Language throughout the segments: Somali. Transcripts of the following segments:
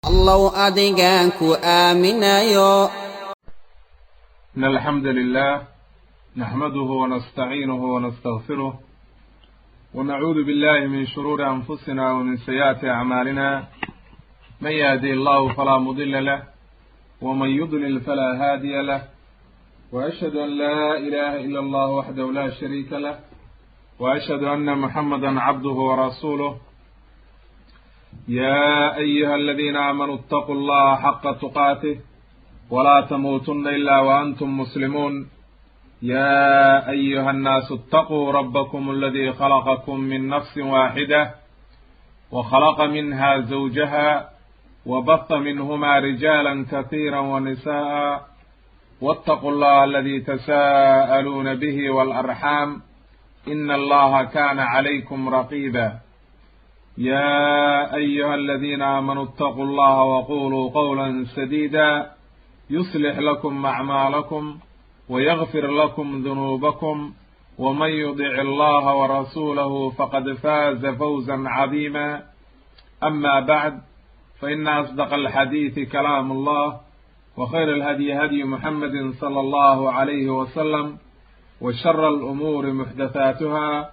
Allow adigaan ku aaminayo. إن الحمد لله نحمده ونستعينه ونستغفره ونعوذ بالله من شرور أنفسنا ومن سيئات أعمالنا، من يهدي الله فلا مضل له ومن يضلل فلا هادي له، وأشهد أن لا إله إلا الله وحده لا شريك له، وأشهد أن محمدا عبده ورسوله. يا أيها الذين آمنوا اتقوا الله حق تقاته ولا تموتن إلا وأنتم مسلمون. يا أيها الناس اتقوا ربكم الذي خلقكم من نفس واحدة وخلق منها زوجها وبث منهما رجالا كثيرا ونساء، واتقوا الله الذي تساءلون به والأرحام إن الله كان عليكم رقيبا. يا أيها الذين آمنوا اتقوا الله وقولوا قولا سديدا يصلح لكم أعمالكم ويغفر لكم ذنوبكم، ومن يطع الله ورسوله فقد فاز فوزا عظيما. أما بعد، فإن أصدق الحديث كلام الله، وخير الهدي هدي محمد صلى الله عليه وسلم، وشر الأمور محدثاتها،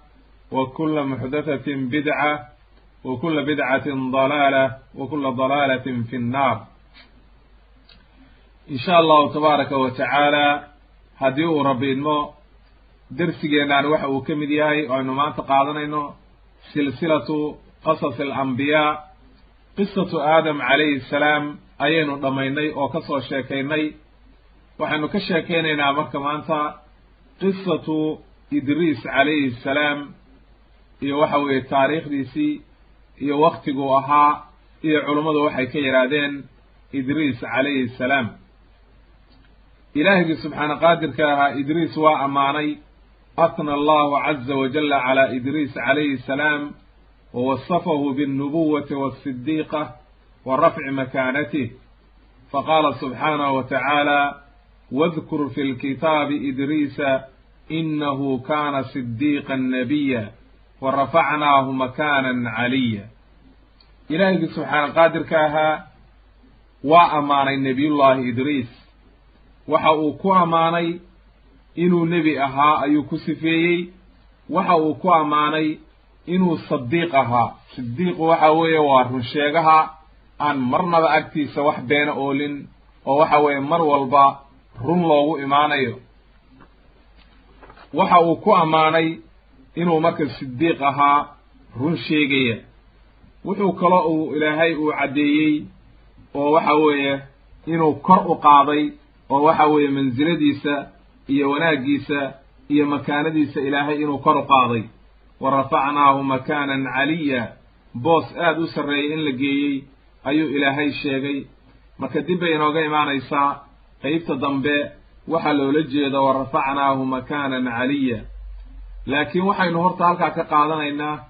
وكل محدثة بدعة، وكل بدعة ضلالة، وكل ضلالة في النار. In sha Allahu tabaaraka wa tacaala, haddii uu Rabbi idmo, dersigeennan waxa uu ka mid yahay oo aynu maanta qaadanayno silsilatu qasas alambiyaa. Qisatu Aadam calayhi salaam ayaynu dhammaynay oo ka soo sheekaynay. Waxaynu ka sheekaynaynaa marka maanta qisatu Idriis calayhi salaam, iyo waxa weeye taariikhdiisii iyo waktiguu ahaa iyo culummadu waxay ka yidhaahdeen Idriis calayhi salaam. Ilaahigii subxaana qaadirka ahaa Idriis waa ammaanay. Athna Allahu caza wajalla calaa Idriis calayhi salaam wa wasafahu biاlnubuwati waasidiiqa wa rafci makaanatih, faqaala subxaanahu wa tacaala: "Wadkur fi lkitaabi Idriisa inahu kana sidiiqa nabiya wa rafacnaahu makaanan caliya." Ilaahigii subxaana qaadirka ahaa waa ammaanay Nebiyullaahi Idriis. Waxa uu ku ammaanay inuu nebi ahaa ayuu ku sifeeyey. Waxa uu ku ammaanay inuu sadiiq ahaa. Sidiiqu waxa weeye waa runsheegaha aan marnaba agtiisa wax beena oolin, oo waxa weeye mar walba run loogu imaanayo. Waxa uu ku ammaanay inuu marka sidiiq ahaa, run sheegaya. Wuxuu kaloo uu Ilaahay uu caddeeyey oo waxa weeye inuu kor u qaaday, oo waxa weeye mansiladiisa iyo wanaaggiisa iyo makaanadiisa Ilaahay inuu kor u qaaday. "Wa rafacnaahu makaanan caliya", boos aada u sarreeyay in la geeyey ayuu Ilaahay sheegay. Marka dib bay inooga imaanaysaa qeybta dambe waxaa loola jeeda "wa rafacnaahu makaanan caliya", laakiin waxaynu horta halkaa ka qaadanaynaa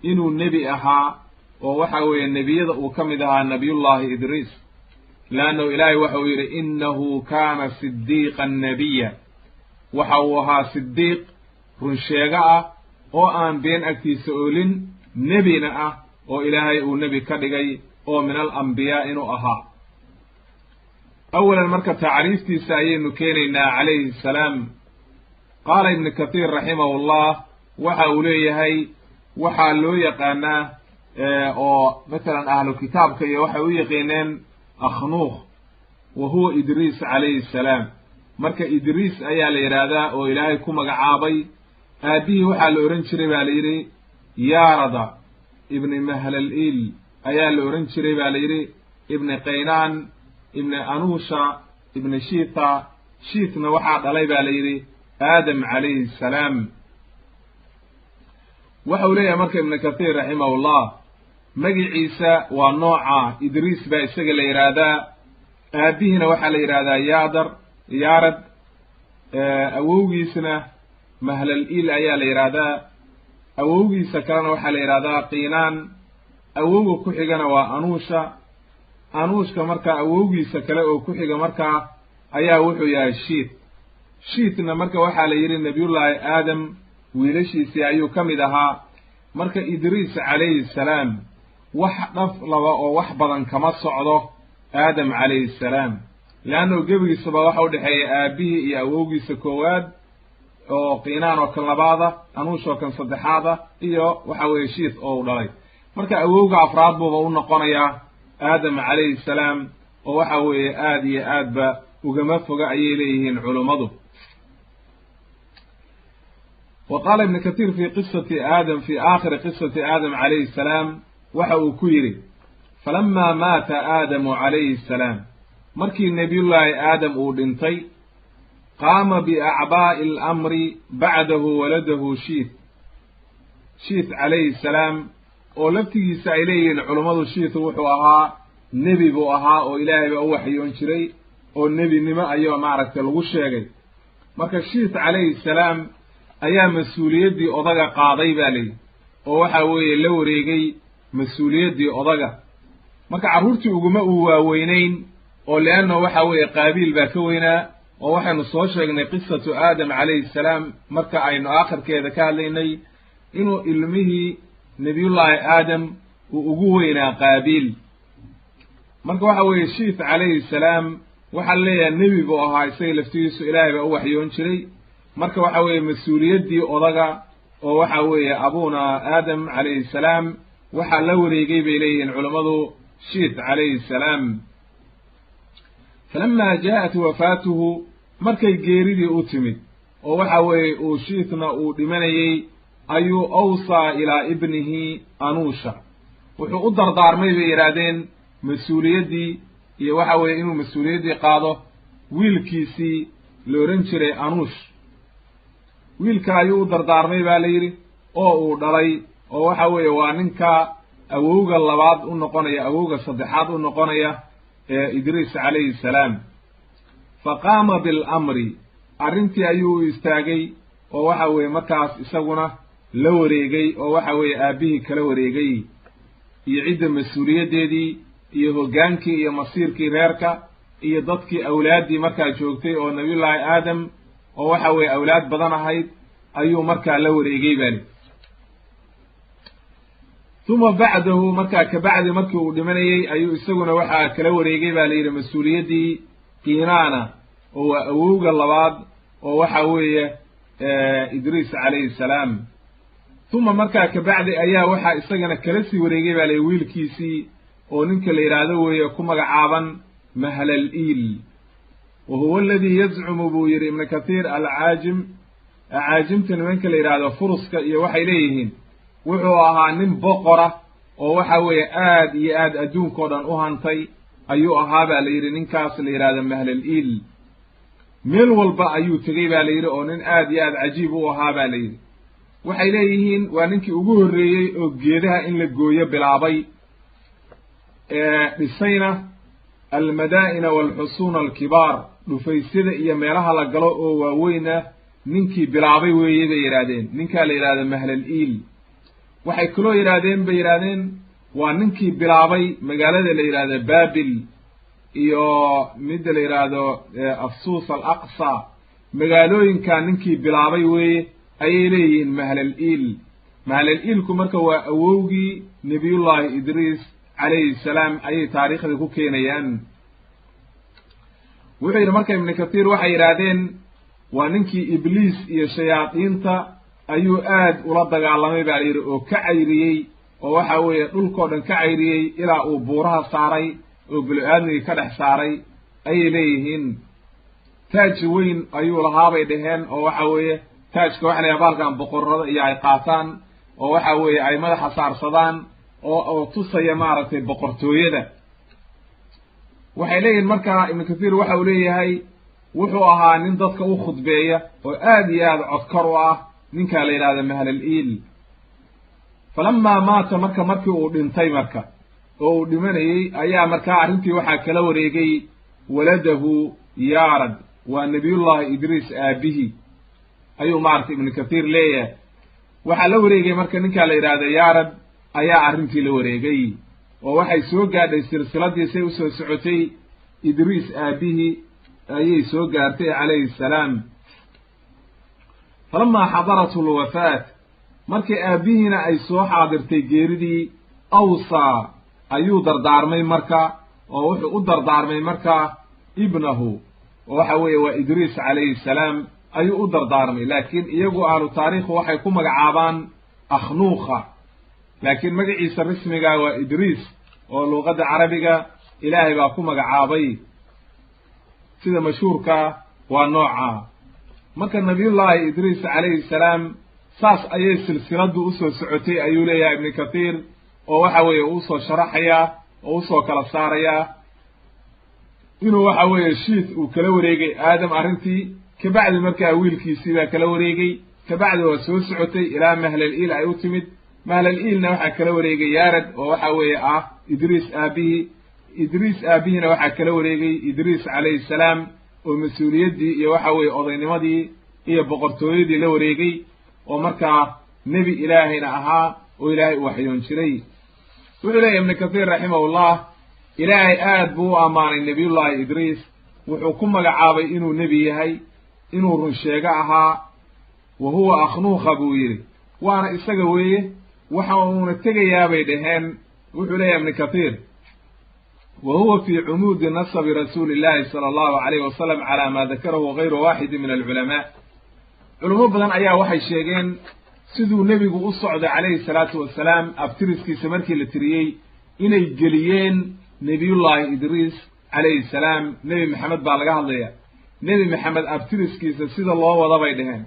inuu nebi ahaa, oo waxa weeye nebiyada uu ka mid ahaa Nabiyullaahi Idriis, leannahu Ilaahay waxa uu yidhi: "Innahu kaana sidiiqan nebiya". Waxa uu ahaa sidiiq runsheego ah oo aan been agtiisa oolin, nebina ah, oo Ilaahay uu nebi ka dhigay, oo min alambiyaa inuu ahaa. Awalan marka tacriiftiisa ayaynu keenaynaa calayhi salaam. Qaala Ibnu Kathiir raximahullah, waxa uu leeyahay waxaa loo yaqaanaa oo masalan ahlu kitaabka iyo waxay u yaqiineen Akhnuukh, wa huwa Idriis calayhi salaam. Marka Idriis ayaa la yidhaahdaa oo Ilaahay ku magacaabay. Aabbihii waxaa la odhan jiray baa la yidhi Yaarada ibni Mahlaliil ayaa la odhan jiray baa la yidhi, ibni Qaynaan, ibni Anuusha, ibni Shiitha. Shiitna waxaa dhalay baa la yidhi Aadam calayhi salaam. Waxa uu leeyahay marka Ibnu Kathiir raximahullah, magiciisa waa nooca, Idriis baa isaga la yidhaahdaa. Aabihiina waxaa la yidhahdaa Yaadar, Yaarad. Awowgiisna Mahlal-il ayaa la yidhaahdaa. Awowgiisa kalena waxaa la yidhahdaa Qiinaan. Awowga ku xigana waa Anuusha. Anuushka markaa awowgiisa kale oo ku xiga markaa ayaa wuxuu yahay Shiit. Shiitna marka waxaa la yidhi Nabiyullaahi Aadam wiilashiisii ayuu ka mid ahaa. Marka Idriis calayhi salaam Wax dhaf laba oo wax badan kama socdo Aadam calayhi salaam, leanno gebigiisaba waxa u dhexeeya aabihii iyo awowgiisa koowaad oo Qiinaan oo kan labaada, Anuush oo kan saddexaada, iyo waxa weeye Shiith oo u dhalay. Marka awowga afraad buuba u noqonayaa Aadam calayhi salaam, oo waxa weeye aada iyo aadba ugama foga ayay leeyihiin culummadu. Wa qaala Ibnu Kathiir fi qisati Aadam, fi aakhiri qisati Aadam calayhi salaam, waxa uu ku yidhi: falamaa maata Aadamu calayhi salaam, markii Nebiyullaahi Aadam uu dhintay, qaama biacbaa'i alamri bacdahu waladahu Shiith, Shiith calayhi salaam, oo laftigiisa ay leeyihiin culummadu Shiith wuxuu ahaa nebi buu ahaa oo Ilaahay baa u waxyoon jiray oo nebinimo ayaa maaragtay lagu sheegay. Marka Shiith calayhi salaam ayaa mas-uuliyaddii odaga qaaday baa layidhi, oo waxa weeye la wareegay mas-uuliyaddii odaga. Marka carruurtii uguma uu waaweynayn, oo leanna waxa weeye Qaabiil baa ka weynaa, oo waxaynu soo sheegnay qisatu Aadam calayhi salaam marka aynu aakhirkeeda ka hadlaynay inuu ilmihii Nebiyullaahi Aadam uu ugu weynaa Qaabiil. Marka waxa weeye Shiith calayhi salaam waxaa leeyahay nebi buu ahaa isaga laftigiisu, Ilaahay baa u waxyoon jiray. Marka waxa weeye mas-uuliyaddii odaga oo waxa weeye abuuna Aadam calayhi salaam waxaa la wareegay bay leeyihiin culammadu Shiith calayhi salaam. Falamaa jaa'at wafaatuhu, markay geeridii u timid oo waxa weeye uu Shiithna uu dhimanayey, ayuu awsaa ilaa ibnihi Anuusha, wuxuu u dardaarmay bay yidhaahdeen mas-uuliyaddii iyo waxa weeye inuu mas-uuliyaddii qaado wiilkiisii la odhan jiray Anuush. Wiilka ayuu u dardaarmay baa la yidhi oo uu dhalay, oo waxa weeye waa ninka awowga labaad u noqonaya, awowga saddexaad u noqonaya ee Idriis calayhi salaam. Fa qaama bilamri, arrintii ayuu u istaagay oo waxa weeye markaas isaguna la wareegay, oo waxa weeye aabbihii kala wareegay iyo cidda mas-uuliyaddeedii iyo hoggaankii iyo masiirkii reerka iyo dadkii awlaaddii markaa joogtay oo Nabiyullaahi Aadam oo waxa weeye awlaad badan ahayd ayuu markaa la wareegay bali. Uma bacdahu, markaa kabacdi markii uu dhimanayey ayuu isaguna waxaa kala wareegay baa la yidhi mas-uuliyaddii Qiinaana, oo waa awowga labaad oo waxa weeye Idriis calayhi salaam. Uma markaa kabacdi ayaa waxaa isagana kala sii wareegay baa la yidhi wiilkiisii oo ninka la yidhaahdo weeye ku magacaaban Mahlal-iil, wa huwa aladii yazcumu buu yidhi Ibnu Kathiir alcaajim, acaajimta nimanka la yidhaahdo furuska iyo waxay leeyihiin wuxuu ahaa nin boqora oo waxa weeye aad iyo aad adduunkao dhan u hantay ayuu ahaa baa la yidhi ninkaas la yidhahdo Mahlal-iil. Meel walba ayuu tegey baa la yidhi, oo nin aad iyo aad cajiib u ahaa baa la yidhi. Waxay leeyihiin waa ninkii ugu horreeyey oo geedaha in la gooyo bilaabay, dhisayna almadaa'ina waalxusuuna alkibaar, dhufaysyada iyo meelaha la galo oo waaweyna ninkii bilaabay weeye bay yidhaahdeen ninkaa la yidhahdo Mahlal-iil. Waxay kaloo yidhaahdeen bay yidhahdeen waa ninkii bilaabay magaalada la yidhahdo Baabil iyo midda la yidhaahdo Afsuus al Aqsa, magaalooyinkaa ninkii bilaabay weeye ayay leeyihiin Mahlal-iil. Mahlal-iilku marka waa awowgii Nebiyullaahi Idriis calayhi salaam ayay taariikhda ku keenayaan. Wuxuu yidhi marka Ibnu Kathiir waxay yidhaahdeen waa ninkii Ibliis iyo shayaadiinta ayuu aad ula dagaalamay baa la yidhi, oo ka cayriyey oo waxa weeye dhulkao dhan ka cayriyey ilaa uu buuraha saaray oo bini-aadmigii ka dhex saaray ayay leeyihiin. Taaj weyn ayuu lahaabay dheheen, oo waxa weeye taajka waxa la yaha baalkan boqorrada iyo ay qaataan oo waxa weeye ay madaxa saarsadaan oo tusaya maaragtay boqortooyada. Waxay leeyihiin marka Ibnu Kathiir waxa uu leeyahay wuxuu ahaa nin dadka u khudbeeya oo aad iyo aad codkar u ah ninkaa la yidhahdo Mahlal-iil. Falamaa maata, marka markii uu dhintay, marka oo uu dhimanayey, ayaa markaa arrintii waxaa kala wareegay waladahu Yaarad, waa Nebiyullaahi Idriis aabihii ayuu maaragtay Ibnu Kathiir leeyahay. Waxaa la wareegay marka ninkaa la yidhaahdo Yaarad ayaa arrintii la wareegay, oo waxay soo gaadhay silsiladii say usoo socotay Idriis aabihii ayay soo gaartay calayhi salaam. Falamaa xadarathu lwafaat, markii aabihiina ay soo xaadirtay geeridii, Awsaa ayuu dardaarmay marka, oo wuxuu u dardaarmay markaa ibnahu, oo waxa weeye waa Idriis calayhi salaam ayuu u dardaarmay. Laakiin iyagu ahlu taariikhu waxay ku magacaabaan Akhnuukha, laakiin magaciisa rasmiga waa Idriis, oo luuqadda carabiga Ilaahay baa ku magacaabay, sida mashhuurka waa nooca. Marka nabiyullaahi Idriis calayhi salaam saas ayay silsiladdu usoo socotay ayuu leeyahay Ibnu Kathiir, oo waxa weeye uusoo sharaxayaa oo usoo kala saarayaa inuu waxa weeye Shiith uu kala wareegay Aadam arrintii, kabacdi markaa wiilkiisii baa kala wareegay, kabacdi waa soo socotay ilaa Mahlal-iil ay u timid. Mahlal-iilna waxaa kala wareegay Yaarad, oo waxa weeye ah Idriis aabihii. Idriis aabihiina waxaa kala wareegay Idriis calayhi salaam, oo mas-uuliyaddii iyo waxa weeye odaynimadii iyo boqortooyadii la wareegay, oo markaa nebi Ilaahayna ahaa oo Ilaahay u waxyoon jiray. Wuxuu leeyahy Ibnu Kathiir raximahullah, Ilaahay aad buu u ammaanay nabiyullaahi Idriis, wuxuu ku magacaabay inuu nebi yahay, inuu run sheego ahaa. Wa huwa Akhnuukha buu yidhi, waana isaga weeye, waxa uuna tegayaa bay dhaheen. Wuxuu leeyahay Ibnu Kathiir, wa huwa fii cumuudi nasabi rasuuli illahi sala allahu alayhi wasalam calaa ma dakarahu gayru waaxidi min alculamaa. Culimo badan ayaa waxay sheegeen siduu nebigu u socday calayhi salaatu wasalaam abtiriskiisa markii la tiriyey inay geliyeen nebiyullaahi Idriis calayhi salaam. Nebi Maxamed baa laga hadlaya, Nebi Maxamed abtiriskiisa sida loo wada bay dhaheen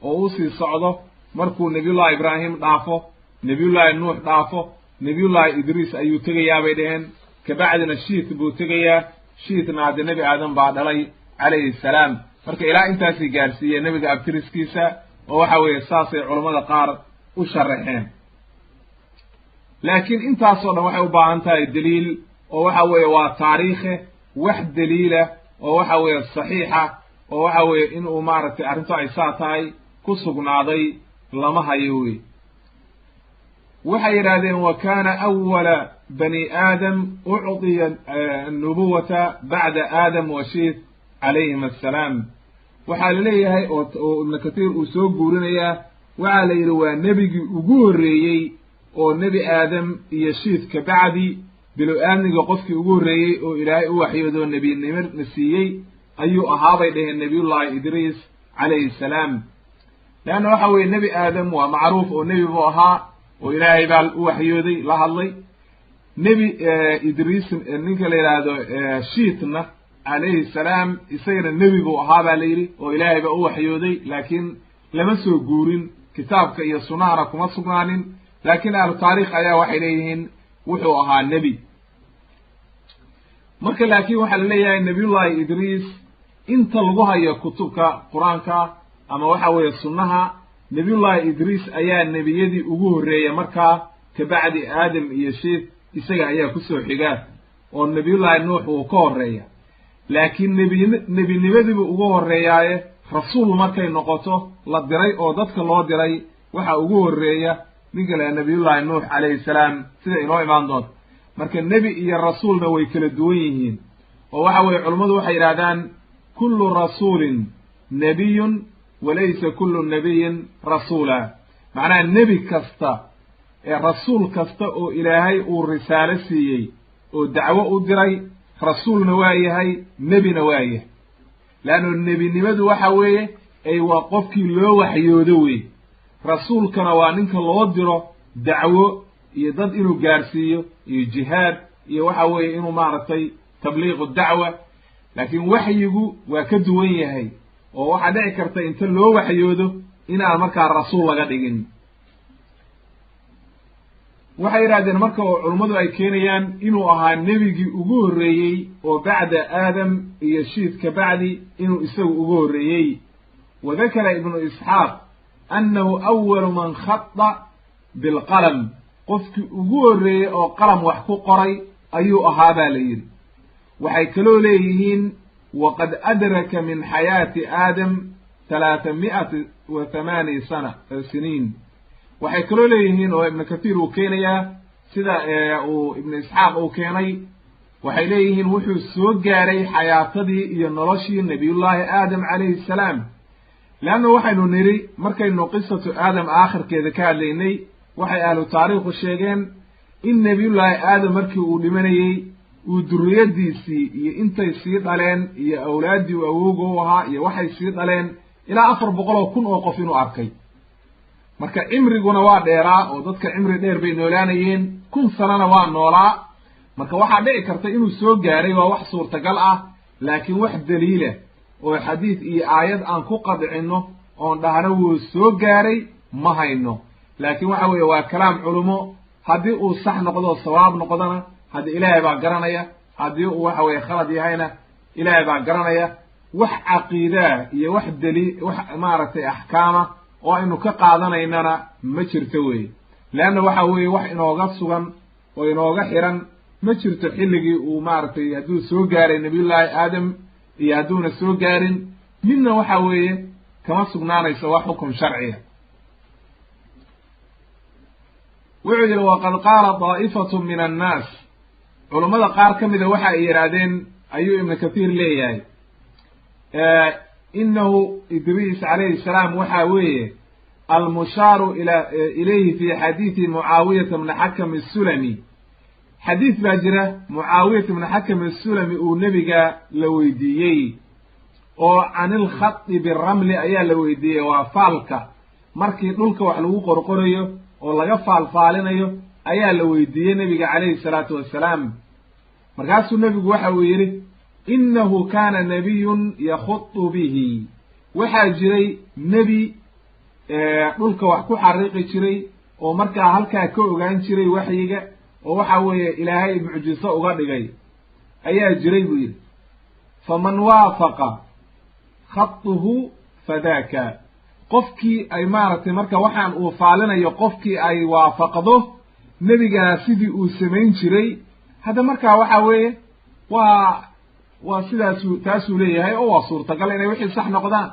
oo usii socdo, markuu nabiyullahi Ibraahim dhaafo, nabiyullaahi Nuux dhaafo, nabiyullaahi Idriis ayuu tegayaa bay dhaheen. Kabacdina Shiith buu tegayaa, Shiithna hadde Nebi Aadam baa dhalay calayhi salaam. Marka ilaa intaasay gaarsiiyeen nebiga abtiriskiisa, oo waxa weeye saasay culammada qaar u sharaxeen. Laakiin intaasoo dhan waxay u baahan tahay daliil, oo waxa weeye waa taariikhe, wax daliila oo waxa weeye saxiixa oo waxa weeye inuu maaragtay arrintu ay saa tahay ku sugnaaday lama hayo wey. Waxay yidhahdeen, wa kana awala bani aadam ucطiya annubuwata bacda Aadam wa Shiith calayhim assalaam. Waxaa la leeyahay oo Ibnu Kathiir uu soo guurinayaa, waxaa la yidhi waa nebigii ugu horreeyey oo Nebi Aadam iyo Shiith ka bacdi bilo-aadmiga qofkii ugu horreeyey oo Ilaahay u waxyoodoo nebinimo na siiyey ayuu ahaabay dhaheen nabiyullaahi Idriis calayhi salaam. Leanna waxa weeye Nebi Aadam waa macruuf oo nebi buu ahaa oo Ilaahay baa u waxyooday, la hadlay. Nebi Idriis, ninka la yidhaahdo Shiitna calayhi salaam, isagana nebi buu ahaa baa la yidhi oo Ilaahay baa u waxyooday, laakiin lama soo guurin, kitaabka iyo sunnahana kuma sugnaanin, laakiin ahlu taariikh ayaa waxay leeyihiin wuxuu ahaa nebi. Marka laakiin waxaa la leeyahay nabiyullaahi Idriis inta lagu hayo kutubka Qur-aanka ama waxa weeye sunnaha, nabiyullaahi Idriis ayaa nebiyadii ugu horreeya. Markaa kabacdi Aadam iyo Shiith isaga ayaa kusoo xiga, oo nabiyullaahi Nuux uu ka horreeya, laakiin nebinimadiibuu ugu horreeyaaye rasuul markay noqoto la diray oo dadka loo diray waxa ugu horreeya ninka la nabiyullaahi Nuux calayhi salaam, sida inoo imaan doonto. Marka nebi iyo rasuulna way kala duwan yihiin, oo waxa weeye culummadu waxay yidhahdaan kullu rasuulin nebiyun walaysa kullu nebiyin rasuula. Macnaha nebi kasta ee rasuul kasta oo Ilaahay uu risaalo siiyey oo dacwo u diray rasuulna waa yahay, nebina waa yahay. Leanno nebinimadu waxa weeye ay waa qofkii loo waxyoodo wey, rasuulkana waa ninka loo diro dacwo iyo dad inuu gaarsiiyo iyo jihaad iyo waxa weeye inuu maaragtay tabliiqu dacwa. Laakiin waxyigu waa ka duwan yahay, oo waxaa dhici karta inta loo waxyoodo inaan markaa rasuul laga dhigin. Waxay yidhahdeen marka oo culummadu ay keenayaan inuu ahaa nebigii ugu horreeyey oo bacda Aadam iyo Shiid ka bacdi inuu isagu ugu horreeyey. Wa dakara Ibnu Isxaaq annahu awalu man khada bilqalam, qofkii ugu horreeyey oo qalam wax ku qoray ayuu ahaa baa la yidhi. Waxay kaloo leeyihiin waqad adraka min xayaati Aadam 308 sana siniin. Waxay kaloo leeyihiin oo Ibnu Kathiir uu keenayaa sida uu Ibnu Isxaaq uu keenay, waxay leeyihiin wuxuu soo gaaray xayaatadii iyo noloshii nabiyullaahi Aadam calayhi salaam. Leanna waxaynu nidhi markaynu qisatu Aadam aakhirkeeda ka hadlaynay, waxay ahlu taariikhu sheegeen In nebiyullaahi aadam markii uu dhimanayey uu duriyadiisii iyo intay sii dhaleen iyo awlaaddii uu awowga u ahaa iyo waxay sii dhaleen ilaa 400,000 oo qof inuu arkay. Marka cimriguna waa dheeraa oo dadka cimri dheer bay noolaanayeen, 1000 sanana waa noolaa. Marka waxaa dhici karta inuu soo gaaray, waa wax suurtagal ah, laakiin wax daliila oo xadiid iyo aayad aan ku qadcinno oon dhahno wuu soo gaaray ma hayno. Laakiin waxa weeye waa kalaam culumo, haddii uu sax noqdo sawaab noqdona haddii ilaahay baa garanaya, haddii uu waxa weye khalad yahayna ilaahay baa garanaya. Wax caqiidaa iyo wax daliil, wax maaragtay axkaama oo aynu ka qaadanaynana ma jirto weye. Leanna waxa weeye wax inooga sugan oo inooga xiran ma jirto xilligii uu maaragtay hadduu soo gaaray nabiyullaahi aadam iyo hadduuna soo gaarin midna waxa weeye kama sugnaanayso wax xukum sharciya. Wuxuu yidhi waqad qaala daa'ifatu min annaas, culummada qaar ka mida waxa ay yidhaahdeen ayuu Ibnu Kathiir leeyahay, inahu Idriis calayhi salaam waxa weeye almushaaru ila ilayhi fi xadiidi Mucaawiyata bni Xakam assulami. Xadiis baa jira Mucaawiyata bni Xakam assulami uu nebiga la weydiiyey oo can ilkhadi biramli ayaa la weydiiyey, waa faalka markii dhulka wax lagu qorqorayo oo laga faalfaalinayo ayaa la weydiiyey nebiga calayhi salaatu wassalaam. Markaasuu nebigu waxa uu yidhi innahu kaana nabiyun yakhudu bihi, waxaa jiray nebi dhulka wax ku xariiqi jiray oo markaa halkaa ka ogaan jiray waxyiga oo waxa weeye ilaahay mucjiso uga dhigay ayaa jiray buu yidhi. Faman waafaqa khatuhu fadaaka, qofkii ay maaragtay marka waxaan uu faalinayo qofkii ay waafaqdo nebigaa sidii uu samayn jiray, hadda markaa waxa weeye waa sidaasuu taasuu leeyahay oo waa suurtagal inay wixii sax noqdaan.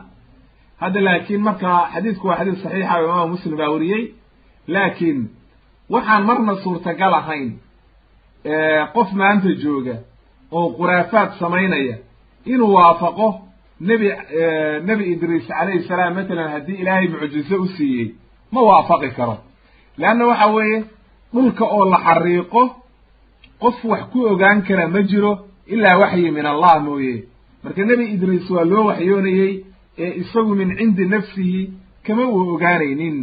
Hadda laakiin marka xadiidku waa xadiis saxiixa oo Imaamu Muslim baa weriyey, laakiin waxaan marna suurtagal ahayn qof maanta jooga oo khuraafaad samaynaya inuu waafaqo nebi Idriis calayhi salaam matalan haddii ilaahay mucjiso u siiyey ma waafaqi karo. Leanna waxa weeye dhulka oo la xariiqo qof wax ku ogaan kara ma jiro ilaa waxyi min Allah mooye. Marka nebi Idriis waa loo waxyoonayey ee isagu min cindi nafsihi kama uu ogaanaynin.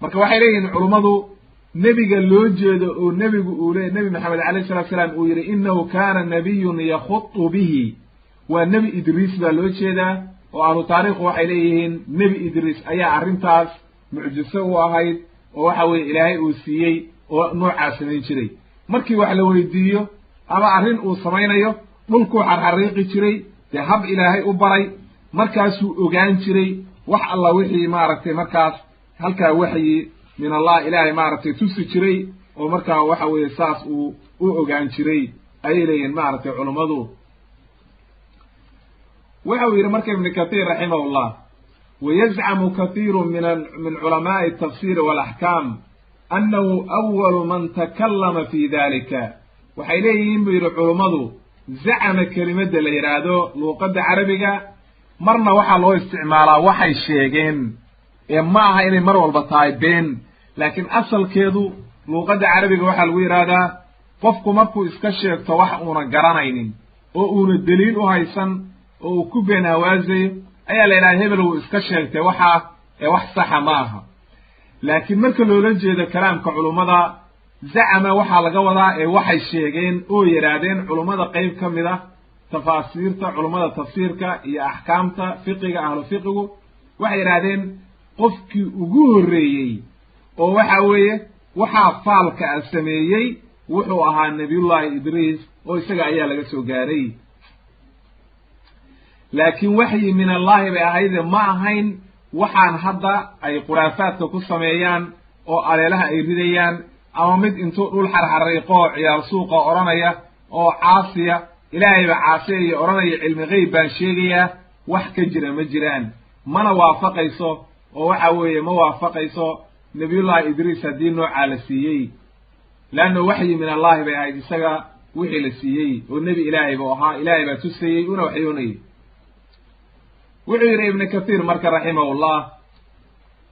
Marka waxay leeyihiin culummadu nebiga loo jeedo oo nebigu uu le nebi Maxamed alayhi salatu salaam uu yidhi innahu kaana nabiyun yakhudu bihi, waa nebi Idriis baa loo jeedaa. Oo ahlu taariikhu waxay leeyihiin nebi Idriis ayaa arrintaas mucjiso u ahayd oo waxa weeye ilaahay uu siiyey oo noocaa samayn jiray. Markii wax la weydiiyo ama arrin uu samaynayo dhulkuu xarxariiqi jiray, dee hab ilaahay u baray, markaasuu ogaan jiray wax alla wixii maaragtay markaas halkaa waxyi min Allah ilaahay maaragtay tusi jiray oo markaa waxa weeye saas uu u ogaan jiray ayay leeyihiin maaragtay culummadu. Waxa uu yidhi marka Ibnu Kathiir raximahullah, wayazcamu kathiiru min culamaa'i altafsiiri waalaxkaam annahu awalu man takallama fi dalika. Waxay leeyihiin buu yidhi culummadu, zacama kelimadda la yidhaahdo luuqadda carabiga marna waxaa loo isticmaalaa waxay sheegeen ee ma aha inay mar walba tahay been, laakiin asalkeedu luuqadda carabiga waxaa lagu yidhaahdaa qofku markuu iska sheegto wax uuna garanaynin oo uuna daliil u haysan oo uu ku been hawaasayo ayaa la yidhahda hebel wuu iska sheegtay waxaa ee wax saxa ma aha. Laakiin marka loola jeedo kalaamka culummada zacama waxaa laga wadaa ee waxay sheegeen oo yidhaahdeen culummada qayb ka mid ah tafaasiirta, culummada tafsiirka iyo axkaamta fiqiga, ahlu fiqigu waxay yidhahdeen qofkii ugu horreeyey oo waxa weeye waxaa faalka ah sameeyey wuxuu ahaa nabiyullaahi Idriis oo isaga ayaa laga soo gaaray. Laakiin waxyi min allahi bay ahayde, ma ahayn waxaan hadda ay khuraafaadka ku sameeyaan oo aleelaha ay ridayaan ama mid intuu dhul xarxariiqo oo ciyaal suuqa odhanaya oo caasiya ilaahayba caasiyaya odhanaya cilmi geyb baan sheegayaa, wax ka jira ma jiraan, mana waafaqayso oo waxa weeye ma waafaqayso nabiyullaahi Idriis haddii noocaa la siiyey, leanna waxyi min allahi bay ahayd isaga wixii la siiyey oo nebi ilaahay buu ahaa, ilaahay baa tusayey una waxyoonayey. Wuxuu yidhi Ibnu Kathiir marka raximahullah,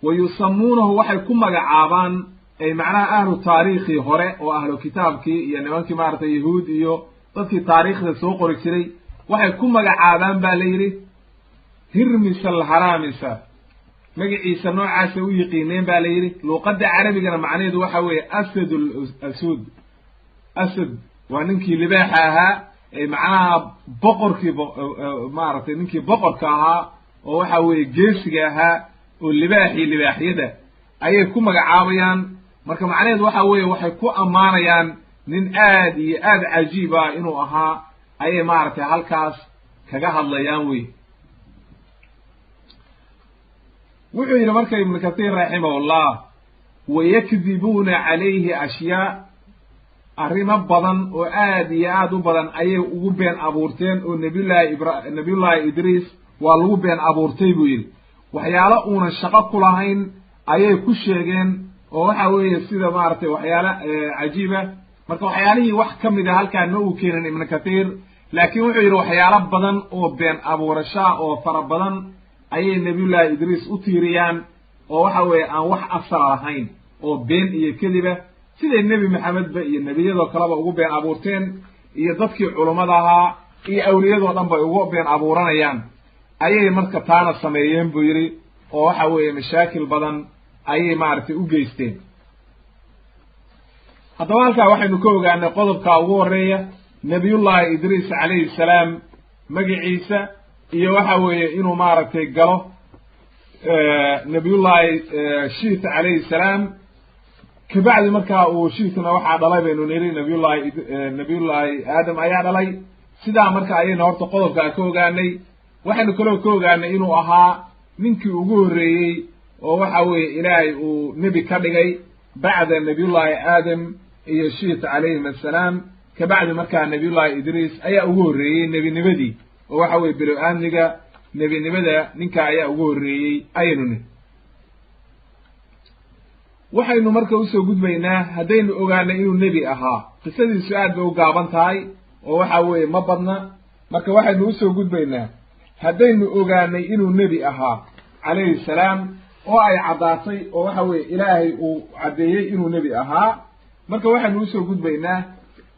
wa yusamuunahu waxay ku magacaabaan Ay macnaha ahlu taariikhii hore oo ahlu kitaabkii iyo nimankii maaragtay yahuud iyo dadkii taariikhda soo qori jiray waxay ku magacaabaan ba la yidhi Hirmisa Alharamisa, magaciisa noocaasay u yiqiineen ba la yidhi. Luuqadda carabigana macnaheedu waxa weeye asad asuud, asad waa ninkii libaaxa ahaa, ee macnaha boqorkii maaragtay ninkii boqorka ahaa oo waxa weeye geesiga ahaa oo libaaxii libaaxyada ayay ku magacaabayaan. Marka macnaheedu waxa weeye waxay ku ammaanayaan nin aad iyo aad cajiib ah inuu ahaa ayay maaragtay halkaas kaga hadlayaan wey. Wuxuu yidhi marka Ibnu Kathiir raximahullah, wayakdibuuna calayhi ashyaa, arrimo badan oo aad iyo aad u badan ayay ugu been abuurteen oo nabiyullahi ibra nabiyullahi Idriis waa lagu been abuurtay buu yidhi. Waxyaalo uunan shaqo ku lahayn ayay ku sheegeen oo waxa weeye sida maaragtay waxyaalo cajiiba. Marka waxyaalihii wax ka mid a halkaan ma uu keenin Ibnu Kathiir, laakiin wuxuu yidhi waxyaalo badan oo been abuurashaa oo fara badan ayay nabiyullahi Idriis u tiiriyaan oo waxa weeye aan wax asala lahayn oo been iyo kediba, siday Nebi Maxamedba iyo nebiyadoo kaleba ugu been abuurteen iyo dadkii culummada ahaa iyo awliyadoo dhan bay ugu been abuuranayaan ayay marka taana sameeyeen buu yidhi, oo waxa weeye mashaakil badan ayay maaragtay u geysteen. Haddaba halkaa waxaynu ka ogaanay qodobka ugu horeeya nabiyullahi Idriis calayhi salaam magaciisa iyo waxa weeye inuu maaragtay galo nabiyullahi Shiit calayhi salaam. Kabacdi markaa uu Shiitna waxaa dhalay baynu niri nabiyullahi Aadam ayaa dhalay. Sidaa marka ayaynu horta qodobkaa ka ogaanay. Waxaynu kaloo ka ogaanay inuu ahaa ninkii ugu horreeyey oo waxa weeye Ilaahay uu nebi ka dhigay bacda nabiyullahi Aadam iyo Shiit calayhim assalaam. Kabacdi markaa nabiyullahi Idriis ayaa ugu horreeyey nebinimadii, oo waxa weye bilo-aadmiga nebinimada ninka ayaa ugu horreeyey ayaynu nihi. Waxaynu marka usoo gudbaynaa haddaynu ogaanay inuu nebi ahaa, qisadiisu aad bay u gaaban tahay oo waxa weeye ma badna. Marka waxaynu usoo gudbaynaa haddaynu ogaanay inuu nebi ahaa calayhi salaam oo ay caddaatay oo waxa weeye Ilaahay uu caddeeyey inuu nebi ahaa. Marka waxaynu usoo gudbaynaa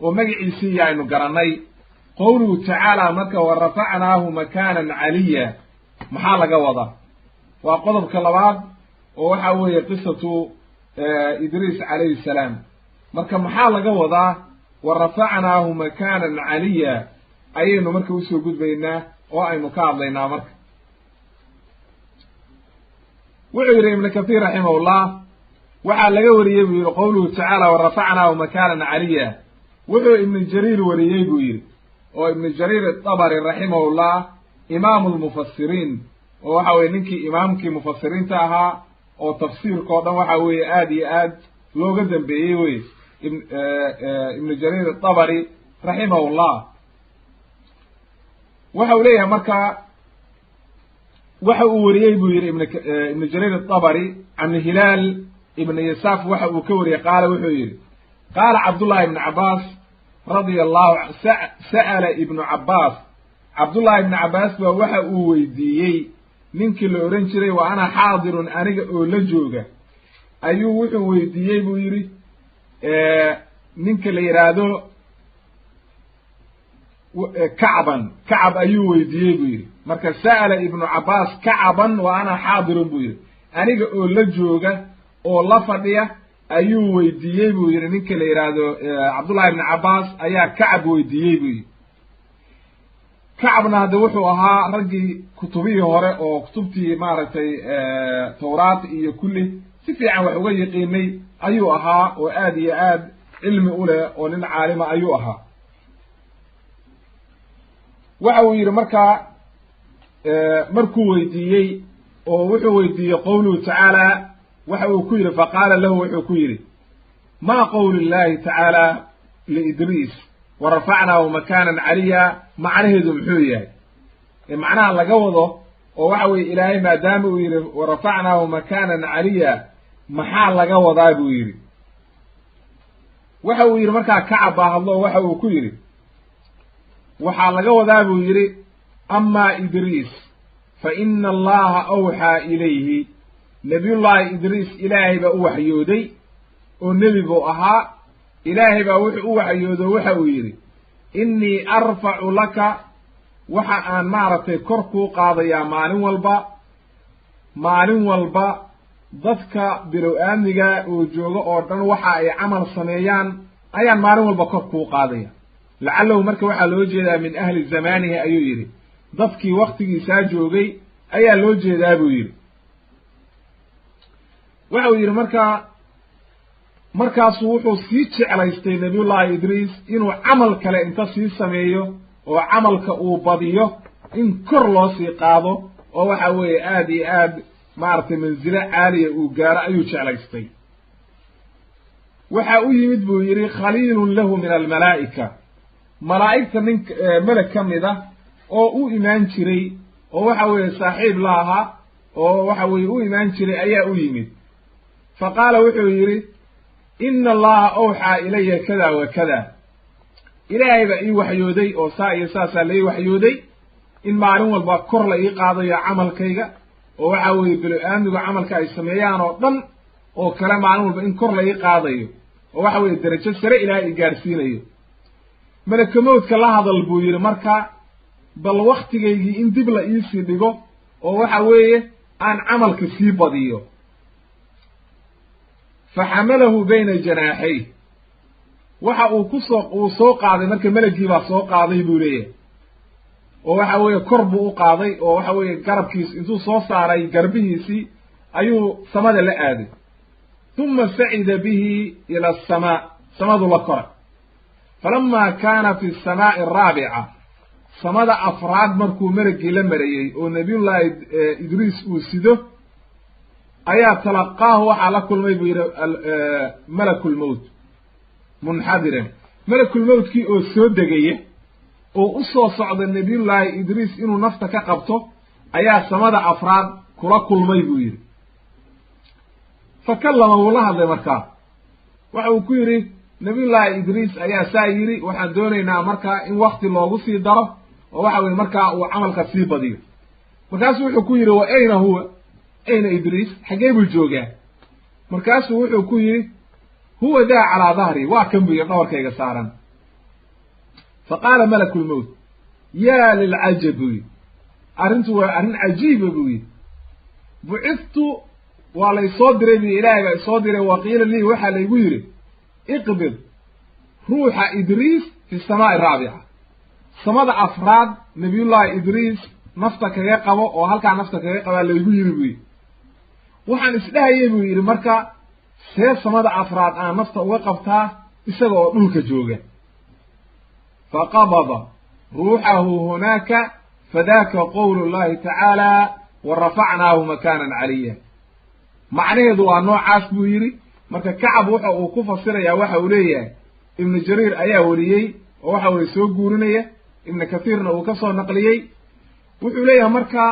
oo magaciisii yaaynu garannay qowluhu tacaala marka wa rafacnaahu makaanan caliya, maxaa laga wadaa? Waa qodobka labaad oo waxa weeye qisatu Idriis calayhi salaam. Marka maxaa laga wadaa wa rafacnaahu makaanan caliya ayaynu marka usoo gudbaynaa oo aynu ka hadlaynaa. Marka wuxuu yidhi Ibnu Kathiir raximahullah, waxaa laga wariyey buu yidhi qowluhu tacaala wa rafacnaahu makaanan caliya. Wuxuu Ibnu Jariir wariyey buu yidhi, oo Ibnu Jariir Atabari raximahullah imaamu lmufasiriin, oo waxa weye ninkii imaamkii mufasiriinta ahaa oo tafsiirka o dhan waxa weeye aad iyo aad looga dambeeyey wey Ibnu Jariir Atabari raximahullah. Waxa uu leeyahay marka waxa uu wariyey buu yidhi Ibnu Jariir Atabari can Hilaal Ibn Yasaaf waxa uu ka wariyey, qaala wuxuu yidhi qaala Cabdullahi ibnu Cabbaas radia allahu sa'ala Ibnu Cabbaas, Cabdullahi ibnu Cabbaas baa waxa uu weydiiyey ninkii la ohan jiray wa ana xaadirun, aniga oo la jooga ayuu wuxuu weydiiyey buu yidhi ninka la yidhaahdo Kacban, Kacab ayuu weydiiyey buu yidhi. Marka sa'ala Ibnu Cabbaas Kacaban wa ana xaadirun buu yidhi, aniga oo la jooga oo la fadhiya ayuu weydiiyey buu yidhi ninka la yidhaahdo Cabdullahi ibnu Cabbaas ayaa Kacab weydiiyey buu yidhi. Kacabna hadde wuxuu ahaa raggii kutubihii hore oo kutubtii maaragtay Tawraat iyo kulli si fiican wax uga yiqiinay ayuu ahaa, oo aad iyo aad cilmi u leh oo nin caalima ayuu ahaa. Waxa uu yidhi markaa markuu weydiiyey oo wuxuu weydiiyey qowluhu tacaala, waxa uu ku yidhi faqaala lahu, wuxuu ku yidhi maa qowlu llahi tacaala liidriis wa rafacnaahu makaanan caliya, macnaheedu muxuu yahay? Macnaha laga wado oo waxa weye Ilaahay maadaama uu yidhi wa rafacnaahu makaanan caliya, maxaa laga wadaa buu yidhi. Waxa uu yidhi markaa Kacab baa hadlo, waxa uu ku yidhi waxaa laga wadaa buu yidhi amaa Idriis fa ina allaha awxaa ilayhi, nabiyullahi Idriis Ilaahay baa u waxyooday oo nebi buu ahaa. Ilaahay baa wuxuu u waxyoodo, waxa uu yidhi innii arfacu laka, waxa aan maaragtay kor kuu qaadayaa maalin walba, maalin walba dadka bilow aadmiga oo jooga oo dhan waxa ay camal sameeyaan ayaan maalin walba kor kuu qaadaya. Lacalahu marka waxaa loo jeedaa min ahli zamaanihi ayuu yidhi, dadkii waktigiisaa joogay ayaa loo jeedaa buu yidhi. Waxa uu yidhi markaa, markaasuu wuxuu sii jeclaystay nabiyullaahi Idriis inuu camal kale inta sii sameeyo oo camalka uu badiyo in kor loo sii qaado, oo waxa weeye aad iyo aad maaragtay mansilo caaliya uu gaaro ayuu jeclaystay. Waxa u yimid buu yidhi khaliilun lahu min almalaa'ika, malaa'igta nin meleg ka mid ah oo u imaan jiray oo waxa weeye saaxiib la ahaa oo waxa weeye u imaan jiray ayaa u yimid. Fa qaala wuxuu yidhi ina allaha awxaa ilaya kada wa kada, ilaahay baa ii waxyooday oo saa iyo saasaa la ii waxyooday in maalin walba kor la ii qaadayo camalkayga, oo waxa weeye bilo-aadmigu camalka ay sameeyaan oo dhan oo kale maalin walba in kor la ii qaadayo oo waxa weeye derajo sare ilaahay i gaadhsiinayo. Malakamowdka la hadal buu yidhi marka, bal waktigaygii in dib la iisii dhigo oo waxa weeye aan camalka sii badiyo. Fa xamalahu bayna janaaxay, waxa uu kusoo uu soo qaaday marka melagii baa soo qaaday buu leeyahay, oo waxa weeye kor buu u qaaday oo waxa weeye garabkiis intuu soo saaray garbihiisii ayuu samada la aaday. Huma sacida bihi ila asamaa, samadu la koray. Falama kaana fi asamaa'i araabica, samada afraad markuu melagii la marayey oo nabiyullaahi Idriis uu sido ayaa talaqaahu waxaa la kulmay buu yidhi malakulmowt munxadiran, malakulmowtkii oo soo degaya oo u soo socda nabiyullaahi Idriis inuu nafta ka qabto ayaa samada afraad kula kulmay buu yidhi. Fa kallama, wuu la hadlay markaa, waxa uu ku yidhi nabiyullaahi Idriis ayaa saa yidhi, waxaan doonaynaa markaa in wakti loogu sii daro oo waxa weye markaa uu camalka sii badiyo. Markaasuu wuxuu ku yidhi wa ayna huwa, ayna Idriis, xaggee buu joogaa? Markaasuu wuxuu ku yidhi huwa daa calaa dahri, waa kan buu yidhi dhabarkayga saaran. Fa qaala malakulmowt yaa lilcajab buu yidhi, arrintu waa arrin cajiiba buu yidhi. Buciftu waa laysoo diray buu ilaahay baa isoo diray, wa qiila lii waxaa laygu yidhi iqbid ruuxa Idriis fi samaa'i araabica, samada afraad nabiyullaahi Idriis nafta kaga qabo oo halkaa nafta kaga qabaa laygu yidhi buu yidhi. Waxaan isdhahayay buu yidhi marka see samada afraad aan nafta uga qabtaa isaga oo dhulka jooga. Faqabada ruuxahu hunaaka fadaka qowlu llahi tacaala wa rafacnaahu makaanan caliya. Macnaheedu waa noocaas buu yidhi. Marka Kacab waxa uu ku fasirayaa waxa uu leeyahay Ibnu Jariir ayaa weriyey oo waxa weye soo guurinaya, Ibnu Kathiirna uu ka soo naqliyey. Wuxuu leeyahay marka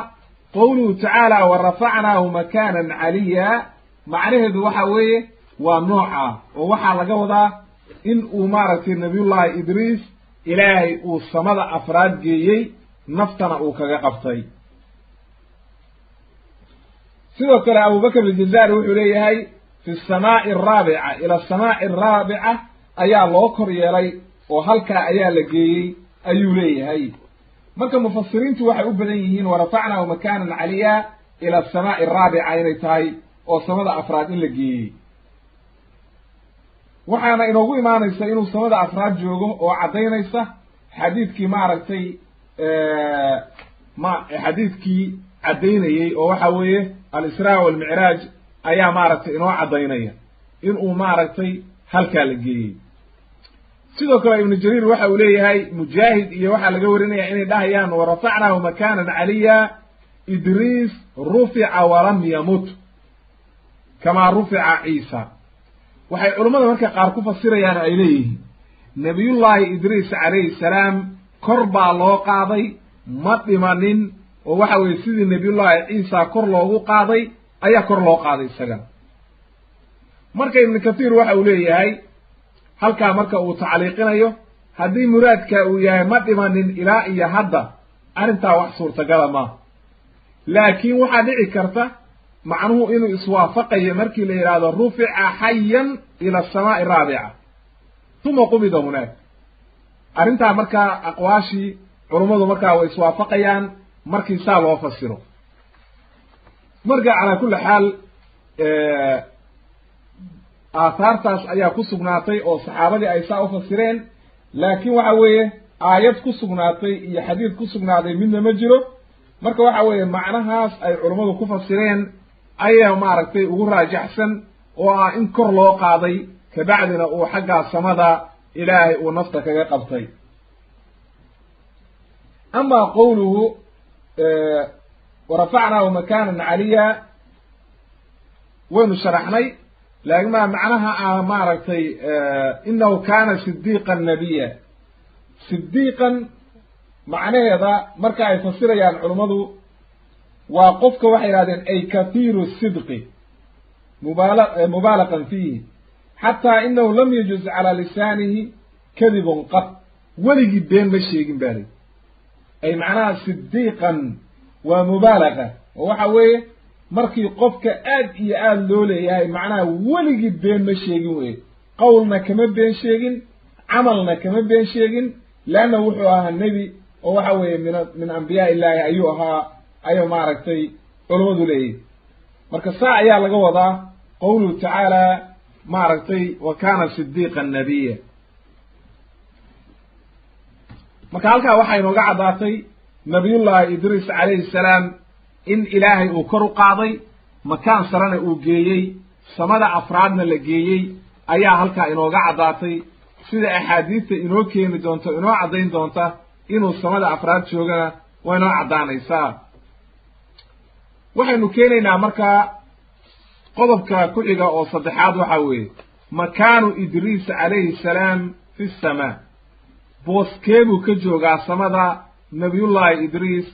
qowluhu tacaala wa rafacnaahu makaanan caliya, macnaheedu waxa weeye waa nooca, oo waxaa laga wadaa in uu maaragtay nabiyullaahi Idriis ilaahay uu samada afraad geeyey naftana uu kaga qabtay. Sidoo kale Abubakr aljazaari wuxuu leeyahay fi asamaa'i araabica, ila asamaa'i araabica ayaa loo kor yeelay oo halkaa ayaa la geeyey ayuu leeyahay. Marka mufasiriintu waxay u badan yihiin warafacnaahu makaanan caliya ila asamaa'i araabica inay tahay oo samada afraad in la geeyey. Waxaana inoogu imaanaysa inuu samada afraad joogo oo caddaynaysa xadiidkii maaragtay ma xadiidkii caddaynayey oo waxa weeye al-Israa walmicraaj ayaa maaragtay inoo caddaynaya inuu maaragtay halkaa la geeyey. Sidoo kale Ibnu Jariir waxa uu leeyahay Mujaahid iyo waxaa laga warinaya inay dhahayaan warafacnaahu makaanan caliya Idriis rufica walam yamut kamaa rufica Ciisa. Waxay culummada marka qaar ku fasirayaan ay leeyihiin nabiyullaahi Idriis calayhi salaam kor baa loo qaaday, ma dhimanin, oo waxa weye sidii nabiyullaahi Ciisa kor loogu qaaday ayaa kor loo qaaday isaga. Marka Ibnu Kathiir waxa uu leeyahay halkaa marka uu tacliiqinayo, haddii muraadka uu yahay ma dhimanin ilaa iyo hadda, arrintaa wax suurtagala maaha, laakiin waxaa dhici karta macnuhu inuu iswaafaqayo markii la yidhaahdo rufica xayan ila asamaa'i araabica uma qubida hunaak. Arrintaa markaa aqwaashii culummadu markaa way iswaafaqayaan markii saa loo fasiro. Marka calaa kulli xaal aathaartaas ayaa ku sugnaatay oo saxaabadii ay saa u fasireen, laakiin waxa weeye aayad ku sugnaatay iyo xadiid ku sugnaaday midna ma jiro. Marka waxa weeye macnahaas ay culummadu ku fasireen ayaa maaragtay ugu raajaxsan, oo ah in kor loo qaaday kabacdina uu xaggaa samada ilaahay uu nafta kaga qabtay. Ama qowluhu warafacnaahu makaanan caliya waynu sharaxnay, laakin ma macnaha ah maaragtay inahu kana sidiiqan nabiya. Sidiiqan macnaheeda marka ay fasirayaan culummadu waa qofka waxay yidhahdeen ay kathiiru sidqi mubaalaqan fiihi, xataa inahu lam yajuz calaa lisaanihi kadibun qad, weligii been ma sheegin ba li. Ay macnaha sidiiqan waa mubaalaqa, oo waxa weeye markii qofka aad iyo aad loo leeyahay macnaha weligii been ma sheegin weye, qowlna kama been sheegin, camalna kama been sheegin, leanna wuxuu ahaa nebi oo waxa weeye min ambiyaa illaahi ayuu ahaa, ayuu maaragtay culummadu leeyahy. Marka saa ayaa laga wadaa qowluhu tacaala maaragtay wa kana sidiiqan nabiya. Marka halkaa waxaa inooga caddaatay nabiyullahi Idriis calayhi salaam in ilaahay uu kor u qaaday, makaan sarena uu geeyey, samada afraadna la geeyey ayaa halkaa inooga caddaatay, sida axaadiista inoo keeni doonto inoo caddayn doonta inuu samada afraad joogana waa inoo caddaanaysaa. Waxaynu keenaynaa markaa qodobka ku xiga oo saddexaad, waxa weeye makaanu Idriis calayhi salaam fi samaa, booskee buu ka joogaa samada nabiyullahi Idriis?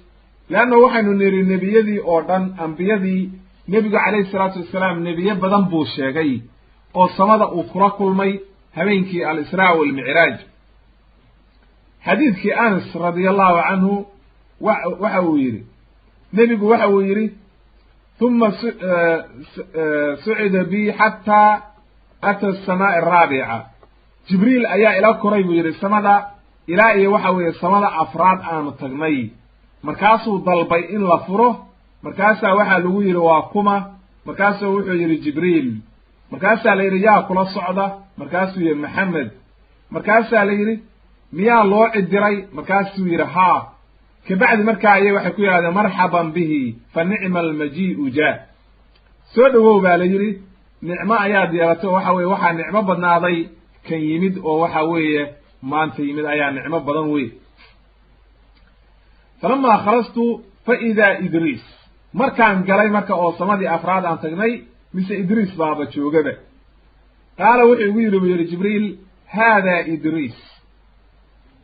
Leanna waxaynu nidhi nebiyadii oo dhan, ambiyadii nebigu calayhi salaatu wasalaam nebiye badan buu sheegay oo samada uu kula kulmay habeenkii al-Israa walmicraaj. Xadiidkii Anas radia allahu canhu waxa uu yidhi nebigu waxa uu yidhi huma sucida bi xataa ata asamaa'i araabica, Jibriil ayaa ila koray buu yidhi samada ilaa iyo waxa weeye samada afraad aanu tagnay. Markaasuu dalbay in la furo, markaasaa waxaa lagu yidhi waa kuma? Markaasuu wuxuu yidhi Jibriil. Markaasaa la yidhi yaa kula socda? Markaasuu yidhi Maxamed. Markaasaa la yidhi miyaa loo cidiray? Markaasuu yidhi haa. Kabacdi markaa ayay waxay ku yidhahdeen marxaban bihi fa nicma almajii'u jaa, soo dhowow baa la yidhi, nicmo ayaad yeelatay oo waxa weye waxaa nicmo badnaaday kan yimid oo waxa weeye maanta yimid ayaa nicmo badan wey. Falamaa khalastu fa idaa Idriis, markaan galay marka oo samadii afraad aan tagnay, mise Idriis baaba joogaba. Qaala wuxuu igu yidhi buu yidhi Jibriil, haadaa Idriis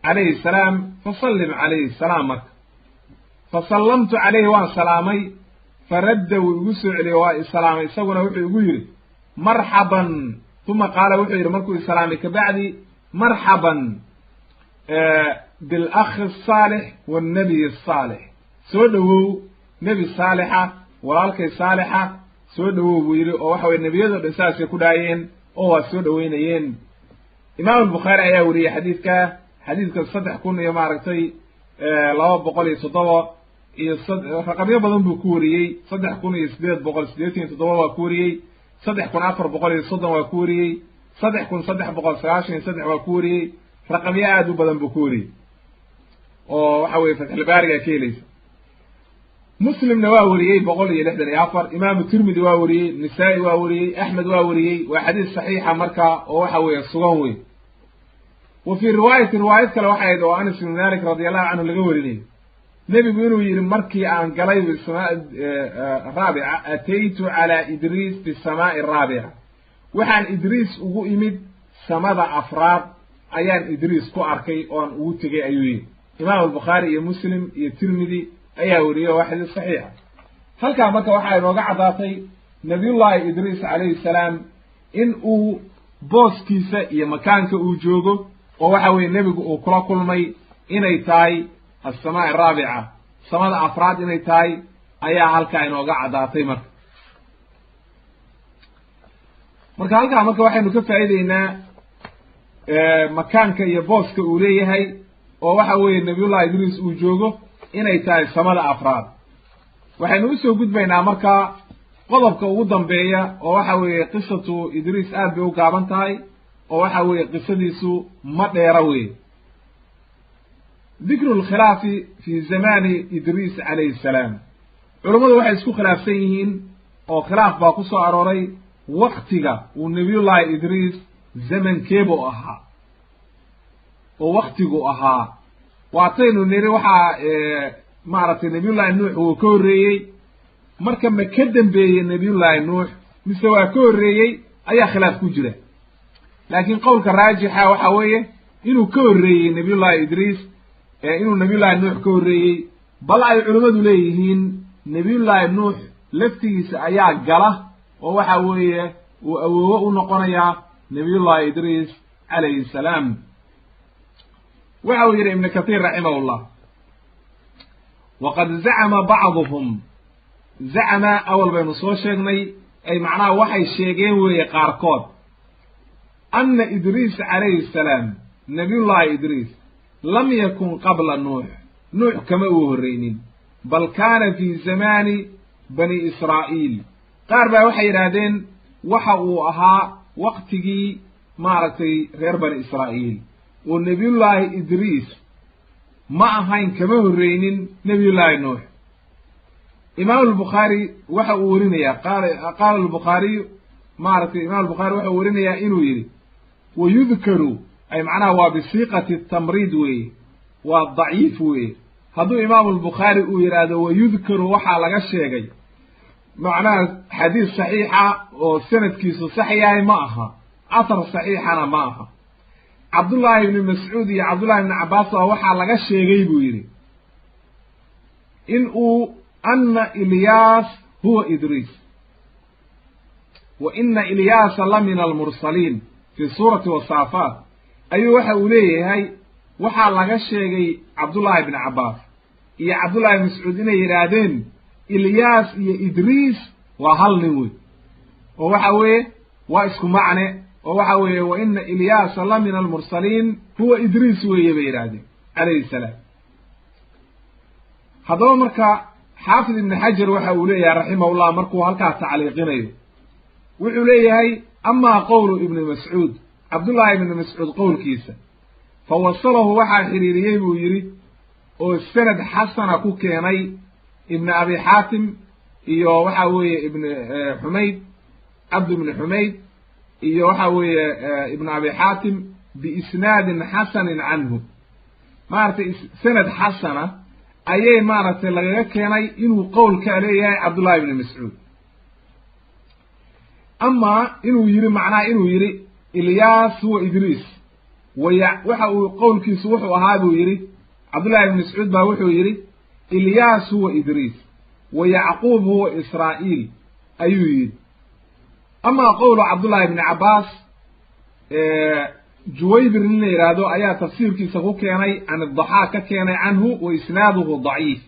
calayhi salaam fasallim calayhi salaam. Marka fasallamtu calayhi, waan salaamay. Faradda wuu igu soo celiyey, waa isalaamay isaguna, wuxuu igu yidhi marxaban. Uma qaala wuxuu yidhi markuu isalaamay kabacdi marxaban bilakhi asaalix waalnabiy asaalix, soo dhowow nebi saalixa, walaalkay saalixa soo dhowow buu yidhi. Oo waxa weye nebiyado dhan saasay ku dhaayeen oo waa soo dhoweynayeen. Imaam Albukhaari ayaa weriyey xadiidka, xadiidka 3000 iyo maaragtay 207 iyo raqamyo badan buu ku wariyey. 3887 waa ku wariyey, 3430 waa ku wariyey, 3393 waa ku wariyey, raqamyo aad u badan buu ku wariyey oo waxa weye Fatxulbaariga ka helaysa. Muslimna waa weriyey 164, Imaamu Tirmidi waa weriyey, Nisaa-i waa weriyey, Axmed waa weriyey. Waa xadiis saxiixa marka oo waxa weeye sugan wey. Wa fii riwaayatin, riwaayad kale waxay ahayd oo Anas ibn Malik radi allahu canhu laga werinayo nebigu inuu yidhi markii aan galay bisamaa raabica, ataytu calaa Idriis bisamaa'i raabica, waxaan Idriis ugu imid samada afraad ayaan Idriis ku arkay oon ugu tegey ayuu yidhi. Imaam Albukhaari iyo Muslim iyo Tirmidi ayaa weriyey, oo waa xadiis saxiixa. Halkaa marka waxaa inooga caddaatay nabiyullahi Idriis calayhi salaam in uu booskiisa iyo makaanka uu joogo oo waxa weeye nebigu uu kula kulmay inay tahay assamaa araabica, samada afraad inay tahay ayaa halkaa inooga caddaatay. Marka Marka halkaa marka waxaynu ka faa'iideynaa makaanka iyo booska uu leeyahay, oo waxa weeye nabiyullahi Idriis uu joogo inay tahay samada afraad. Waxaynu usoo gudbaynaa marka qodobka ugu dambeeya, oo waxa weeye qisatu Idriis aad bay u gaaban tahay, oo waxa weeye qisadiisu ma dheera weye. Dikru lkhilaafi fi zamani Idriis calayhi salaam. Culummadu waxay isku khilaafsan yihiin oo khilaaf baa ku soo arooray waktiga uu nabiyullahi Idriis zamankeebuu ahaa oo waktigu ahaa. Waataynu niri waxaa maaragtay nabiyullahi Nuux wuu ka horreeyey, marka ma ka dambeeyey nabiyullahi Nuux mise waa ka horreeyey ayaa khilaaf ku jira. Laakiin qowlka raajixa waxa weeye inuu ka horreeyey nabiyullahi Idriis, inuu nabiyullahi Nuux ka horreeyey, bal ay culimmadu leeyihiin nabiyullahi Nuux laftigiisa ayaa gala oo waxa weeye uu awoowo u noqonayaa nabiyullahi Idriis calayhi salaam. Waxa uu yidhi Ibnu Kathiir raximahullah: waqad zacama bacduhum, zacama awal baynu soo sheegnay, ay macnaha waxay sheegeen weeye qaarkood, anna Idriis calayhi salaam, nabiyullahi Idriis, lam yakun qabla Nuux, Nuux kama uu horreynin, bal kaana fi zamaani bani Israa'iil. Qaar baa waxay yidhaahdeen waxa uu ahaa waqtigii maaragtay reer bani Israa'iil, oo nabiyullaahi Idriis ma ahayn, kama horreynin nabiyullaahi Nuux. Imaam Albukhaari waxa uu werinayaa, qaala Albukhaariyu, maaragtay Imam Albukhaari waxa uu werinayaa inuu yidhi: wayudkaru, ay macnaha waa bisiiqati tamriid weeye, waa daciif weeye. Hadduu Imaamu Albukhaari uu yidhaahdo wayudkaru, waxaa laga sheegay, macnaha xadiis saxiixa oo sanadkiisu sax yahay ma aha, athar saxiixana ma aha. Cabdullaahi ibni Mascuud iyo Cabdullahi ibni Cabbaas baa waxaa laga sheegay buu yidhi in uu anna Ilyaas huwa Idriis, wa ina Ilyaasa la min almursaliin fi suurati Wasaafaat. Ayuu waxa uu leeyahay waxaa laga sheegay Cabdullaahi ibni Cabbaas iyo Cabdullahi ibni Mascuud inay yidhaahdeen Ilyaas iyo Idriis waa hal nin wey, oo waxa weeye waa isku macne, oo waxa weeye wa ina Ilyaasa la min almursaliin huwa Idriis weeye bay yidhaahdeen calayhi salaam. Haddaba marka Xaafid Ibni Xajar waxa uu leeyahay raximahullah, markuu halkaa tacliiqinayo wuxuu leeyahay: amaa qowlu Ibni Mascuud, Cabdullaahi ibni Mascuud qowlkiisa, fa wasalahu, waxaa xiriiriyey buu yidhi oo sanad xasana ku keenay Ibni Abi Xaatim iyo waxa weeye Ibni Xumayd, Cabd ibni Xumayd iyo waxa weeye Ibn Abi Xaatim biisnaadin xasanin canhu. Maaragtay sanad xasana ayay maaragtay lagaga keenay inuu qowlkaa leeyahay Cabdullahi ibni Mascuud. Amaa inuu yidhi, macnaha inuu yidhi Ilyaas huwa Idriis, waya waxa uu qowlkiisu wuxuu ahaa buu yidhi, Cabdullahi ibni Mascuud baa wuxuu yidhi Ilyaas huwa Idriis wa Yacquub huwa Israa'iil ayuu yidhi. Amaa qowlu Cabdullahi ibni Cabbaas, Juwaybir nin la yidhaahdo ayaa tafsiirkiisa ku keenay can Idaxaak ka keenay canhu, wa isnaaduhu daciif,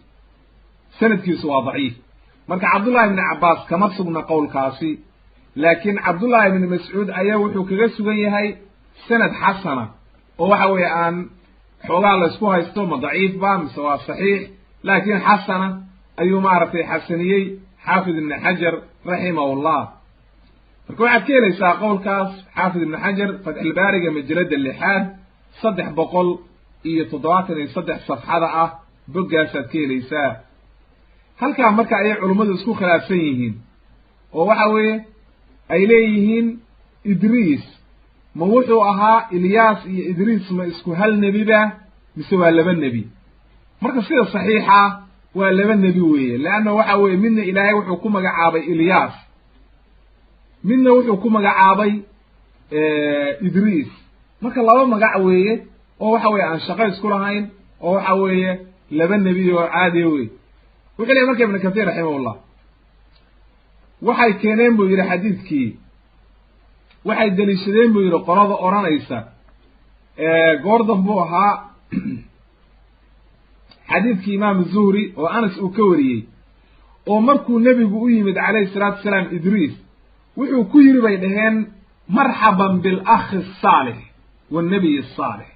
sanadkiisu waa daciif. Marka Cabdullahi ibni Cabbaas kama sugna qowlkaasi, laakiin Cabdullahi ibni Mascuud ayaa wuxuu kaga sugan yahay sanad xasana, oo waxa weeye aan xoogaa la isku haysto ma daciif ba mise waa saxiix, laakiin xasana ayuu maaragtay xasaniyey Xaafid Ibni Xajar raximahullah. Marka waxaad ka helaysaa qowlkaas Xaafid Ibni Xajar Fatxilbaariga majalada 6aad 373 safxada ah, boggaasaad ka helaysaa. Halkaa marka ayay culummadu isku khilaafsan yihiin, oo waxa weeye ay leeyihiin Idriis ma wuxuu ahaa, Ilyaas iyo Idriis ma isku hal nebiba mise waa laba nebi? Marka sida saxiixa waa laba nebi weeye, leanna waxa weeye midna Ilaahay wuxuu ku magacaabay Ilyaas, midna wuxuu ku magacaabay Idriis. Marka laba magac weeye oo waxa weye aan shaqo isku lahayn, oo waxa weeye laba nebi oo caadiya wey. Wuxuu lehy marka Ibnu Kathiir raximahullah, waxay keeneen buu yidhi xadiidkii, waxay deliishadeen buu yidhi qolada odhanaysa goordan buu ahaa xadiidkii Imaam Zuhri oo Anas uu ka wariyey, oo markuu nebigu u yimid calayhi salaatu wasalaam Idriis wuxuu ku yidhi bay dhaheen Marxaban bilakhi asaalix waalnabiy asaalix.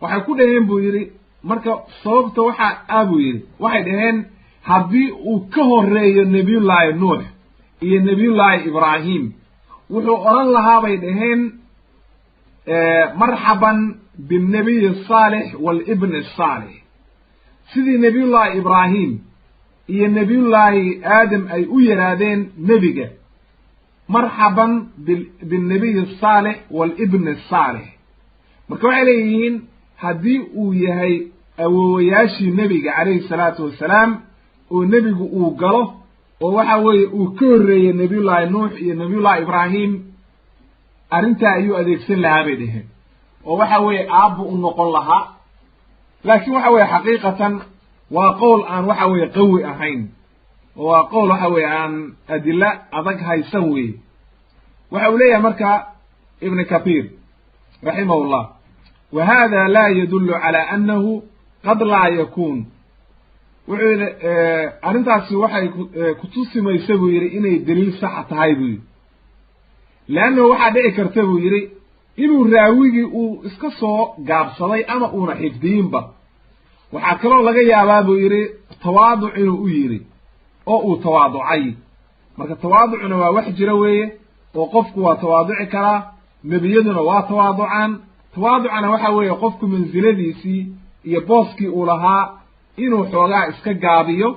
Waxay ku dhaheen buu yidhi, marka sababta waxaa ah buu yidhi, waxay dhaheen haddii uu ka horreeyo nebiyullaahi Nuux iyo nebiyullaahi Ibraahim, wuxuu odhan lahaa bay dhaheen marxaban binnabiy asaalix waalibni asaalix, sidii nebiyullaahi Ibraahim iyo nebiyullaahi Aadam ay u yidhaahdeen nebiga marxaban binnabiy asaalix waalibni asaalix. Marka waxay leeyihiin haddii uu yahay awowayaashii nebiga calayhi salaatu wassalaam oo nebigu uu galo oo waxa weeye uu ka horreeyey nebiyullaahi Nuux iyo nebiyullaahi Ibraahim, arrintaa ayuu adeegsan lahaa bay dheheen, oo waxa weeye aabbu u noqon lahaa. Laakiin waxa weeye xaqiiqatan waa qowl aan waxa weeye qawi ahayn, oo waa qowl waxa weeye aan adilo adag haysan weye. Waxa uu leeyahay marka Ibn Kathiir raximahullah, wa hada laa yadullu cala annahu qad laa yakuun. Wuxuu yidhi arrintaasi waxay kutusimaysa buu yidhi inay daliil saxa tahay buu yidhi, leannahu waxaa dhici karta buu yidhi inuu raawigii uu iska soo gaabsaday ama uuna xifdiyinba. Waxaa kaloo laga yaabaa buu yidhi tawaaduc inuu u yidhi oo uu tawaaducay. Marka tawaaducuna waa wax jira weeye, oo qofku waa tawaaduci karaa, nebiyaduna waa tawaaducaan. Tawaaducana waxa weeye qofku mansiladiisii iyo booskii uu lahaa inuu xoogaa iska gaabiyo,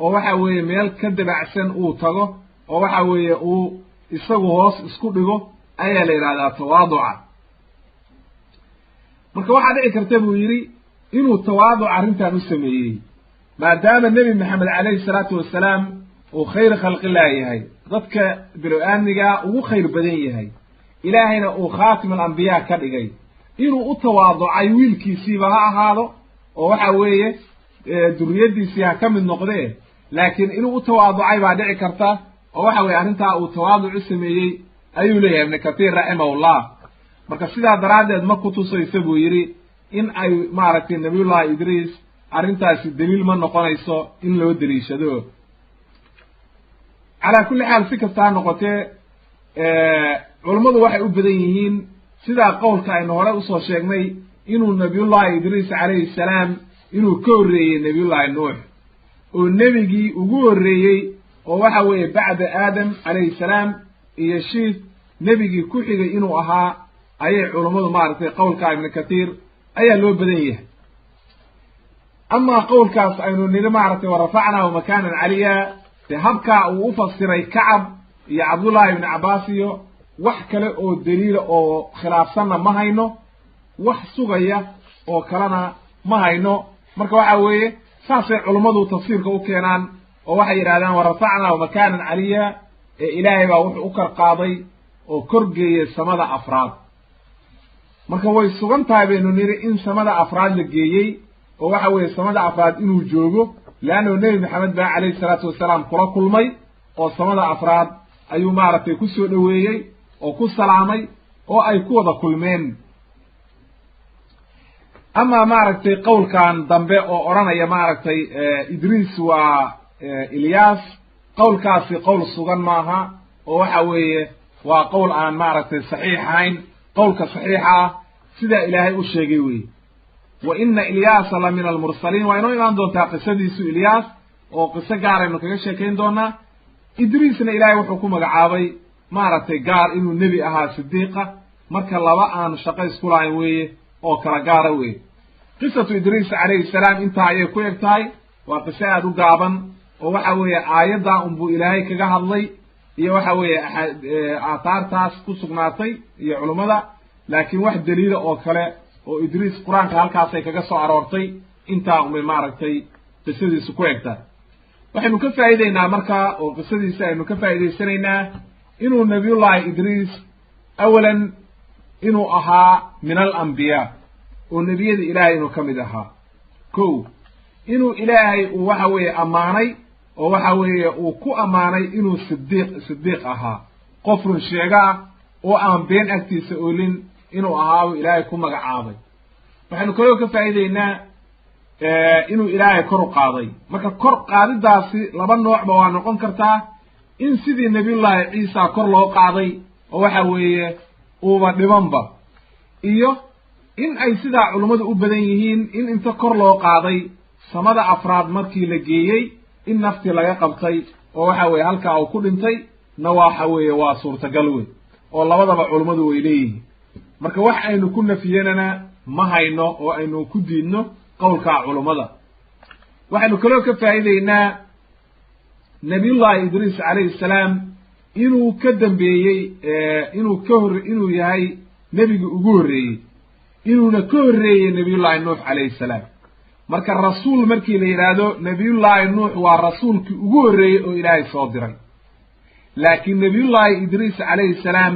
oo waxa weeye meel ka dabacsan uu tago, oo waxa weeye uu isagu hoos isku dhigo ayaa la yidhahdaa tawaaduca. Marka waxaa dhici karta buu yidhi inuu tawaaduc arrintan u sameeyey, maadaama Nebi Maxamed calayhi salaatu wasalaam uu khayr khalqilah yahay, dadka bilo-aadmigaa ugu khayr badan yahay, ilaahayna uu khaatim alambiyaa ka dhigay, inuu u tawaaducay wiilkiisiiba ha ahaado oo waxa weeye duriyaddiisii ha ka mid noqdee, laakiin inuu u tawaaducay baa dhici karta, oo waxa weye arrintaa uu tawaaduc u sameeyey ayuu leeyahay Ibnu Kathiir raximahullah. Marka sidaa daraaddeed ma kutusayso buu yidhi in ay maaragtay nabiyullahi Idriis arrintaasi daliil ma noqonayso in loo deliishado. Calaa kulli xaal si kasta ha noqotee, culummadu waxay u badan yihiin sidaa qowlka aynu hore usoo sheegnay inuu nabiyullahi Idriis calayhi salaam inuu ka horreeyey nabiyullaahi Nuux, oo nebigii ugu horreeyey oo waxa weeye bacda Aadam calayhi salaam iyo Shiis nebigii ku xigay inuu ahaa ayay culummadu maaragtay qowlka Ibnu Kathiir ayaa loo badan yahay. Amaa qowlkaas aynu nidhi maaragtay warafacnaahu makaanan caliya, dee habkaa uu u fasiray Kacab iyo Cabdullaahi ibni Cabbaas iyo wax kale oo daliila oo khilaafsanna ma hayno, wax sugaya oo kalena ma hayno. Marka waxa weeye saasay culummadu tafsiirka u keenaan, oo waxay yidhahdaan warafacnaahu makaanan caliya, ee Ilaahay baa wuxuu u kor qaaday oo kor geeyey samada afraad. Marka way sugan tahay baynu nidhi in samada afraad la geeyey, oo waxa weeye samada afraad inuu joogo, leannahu Nebi Maxamed baa calayhi salaatu wasalaam kula kulmay oo samada afraad ayuu maaragtay ku soo dhoweeyey oo ku salaamay oo ay ku wada kulmeen. Amaa maaragtay qowlkan dambe oo odhanaya maaragtay Idriis waa Ilyaas, qowlkaasi qowl sugan maaha, oo waxa weeye waa qowl aan maaragtay saxiix ahayn. Qowlka saxiixa ah sidaa Ilaahay u sheegay weye, wa ina Ilyaasa la min almursaliin. Waa inoo imaan doontaa qisadiisu Ilyaas oo qiso gaaraynu kaga sheekayn doonaa. Idriisna Ilaahay wuxuu ku magacaabay maaragtay gaar inuu nebi ahaa sidiiqa. Marka laba aan shaqo isku lahayn weeye oo kala gaara weeye. Qisatu Idriis calayhi salaam intaa ayay ku eg tahay. Waa qiso aada u gaaban, oo waxa weeye aayaddaa unbuu Ilaahay kaga hadlay iyo waxa weeye aathaartaas ku sugnaatay iyo culummada, laakiin wax daliila oo kale oo Idriis qur-aanka halkaasay kaga soo aroortay, intaa unbay maaragtay qisadiisu ku egtahay. Waxaynu ka faa'iideynaa marka oo qisadiisa aynu ka faa'iidaysanaynaa inuu nabiyullaahi Idriis awalan inuu ahaa min alambiyaa, oo nebiyada Ilaahay inuu ka mid ahaa. Ko inuu Ilaahay uu waxa weeye ammaanay, oo waxa weeye uu ku ammaanay inuu sidiiq ahaa, qof run sheega ah oo aan been agtiisa oolin inuu ahaa uu Ilaahay ku magacaabay. Waxaynu kaloo ka faa'iideynaa inuu Ilaahay kor u qaaday. Marka kor qaadidaasi laba noocba waa noqon kartaa, in sidii nabiyullaahi Ciisa kor loo qaaday oo waxa weeye uuba dhimanba, iyo in ay sidaa culummadu u badan yihiin in inta kor loo qaaday samada afraad markii la geeyey in naftii laga qabtay oo waxa weeye halkaa uu ku dhintay na waxa weeye waa suurtagal wey, oo labadaba culummadu way leeyihiin. Marka wax aynu ku nafiyenana ma hayno oo aynu ku diidno qowlkaa culummada. Waxaynu kaloo ka faa'iideynaa nabiyullahi Idriis calayhi salaam inuu ka dambeeyey, inuu ka hor, inuu yahay nebigi ugu horreeyey, inuuna ka horreeyey nabiyullahi Nuux calayhi salaam. Marka rasuul markii la yidhaahdo, nabiyullaahi Nuux waa rasuulkii ugu horreeyey oo Ilaahay soo diray, laakiin nabiyullaahi Idriis calayhi salaam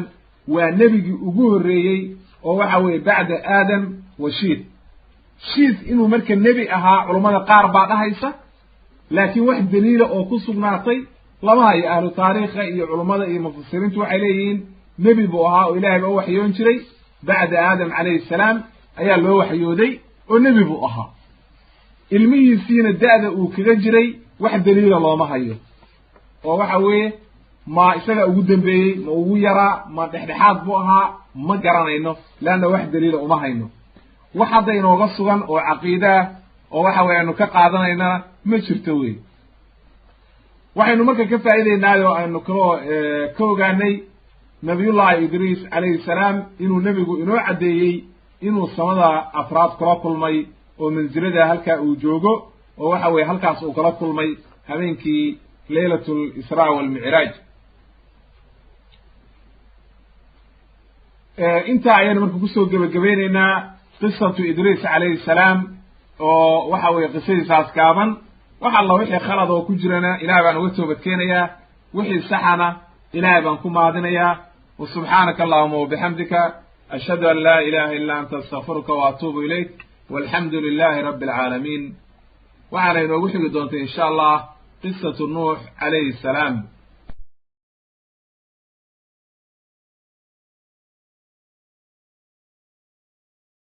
waa nebigii ugu horreeyey oo waxa weeye bacda Aadam wa Shiith. Shiith inuu marka nebi ahaa culummada qaar baa dhahaysa, laakiin wax daliila oo ku sugnaatay lama hayo. Ahlu taariikha iyo culummada iyo mufasiriintu waxay leeyihiin nebi buu ahaa oo Ilahay baa u waxyoon jiray, bacda Aadam calayhi salaam ayaa loo waxyooday oo nebi buu ahaa. Ilmihiisiina da'da uu kaga jiray wax daliila looma hayo, oo waxa weeye ma isaga ugu dambeeyey, ma ugu yaraa, ma dhexdhexaad buu ahaa, ma garanayno, leanna wax daliila uma hayno. Wax hadda inooga sugan oo caqiidaah oo waxa weye aynu ka qaadanaynana ma jirto wey. Waxaynu marka ka faa'iideynaay oo aynu kaloo ka ogaanay nabiyullahi Idriis calayhi salaam inuu nebigu inoo caddeeyey inuu samada afraad kula kulmay oo mansilada halkaa uu joogo, oo waxa weye halkaas uu kala kulmay habeenkii leylat lisraa walmicraaj. Intaa ayaynu marka kusoo gebagabeyneynaa qisatu Idriis calayhi salaam, oo waxa weye qisadiisaas gaaban. Wax alla wixii khalad oo ku jirana Ilahay baan uga toobad keenayaa, wixii saxana Ilahay baan ku maadinayaa. Wa subxaanaka allahuma wabixamdika, ashhadu an laa ilaha illa anta, astaqfiruka wa atuubu ilayk, walxamdu lilahi rabbi alcaalamiin. Waxaana inoogu xigi doontay insha Allah qisatu Nuux calayhi salaam.